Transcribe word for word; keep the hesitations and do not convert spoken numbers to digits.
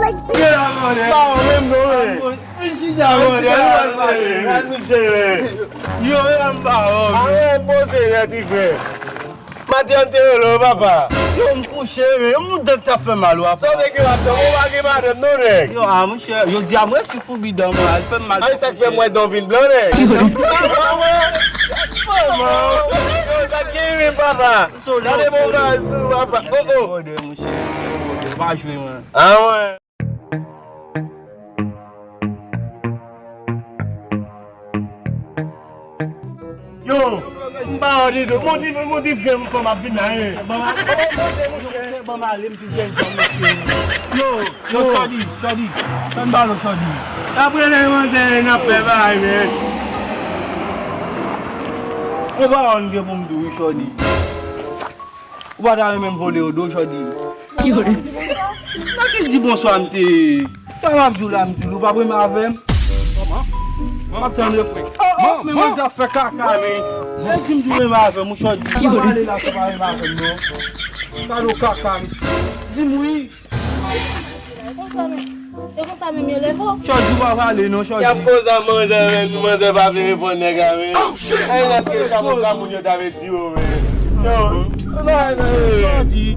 Gen la, mwen. Pa ou menm non, men. Vin chita, mwen, al pale. Al chita, mwen. Yo, e la m pa ou. Awe, poze nèt, li fè. Maten an te rele w, papa. Yo, m kouche, men yon moudan k t ap fè mal, w ap. Sa w te gen madanm, ou pa gen madanm, non, nèg. Yo, a, monchè, yo di a mwen si foubi dan mwen, al fè m mal. Ay, sa k fè mwen dan vin blan, nèg. Manman, yo, sa k gen men, papa. Gade bon bagay sou papa. Oh, oh. Mwen, monchè, mwen, pa jwe, mwen. Ah, ouais. Yo, m pa wè de do. Mon di, mon di, vyen, m fè m ap vin la, hein. Ban m ale, ban m ale, m di, vyen, vyen, vyen. Yo, yo, Chòdi, Chòdi. Tann balo, Chòdi. Apre lè manzè, n ap fè bagay, men. Yon pawòl m gen pou m di w, wi, Chòdi. Ou pa ta renmen m vole yo do, Chòdi? Nan ki di bonswa m te ye? Sa m ap di w la, m di w, ou p ap renmen avè m? Manman, manman, tann yo. Oh, oh, men manzè ap fè kaka, men. E di m di w renmen avè m, ou Chòdi. Ou pa pale la, si w pa renmen avè m, non. Gade w kaka, mesye. Di m wi. E konsa menm, e konsa menm yo leve w. Chòdi pa pale non, Chòdi. Y ap konsa manzè, men manzè pa vle reponn nèg la, men. Ay, nan ke chapo granmoun yo t ave di yo, men. Yo, nan, nan, Chòdi.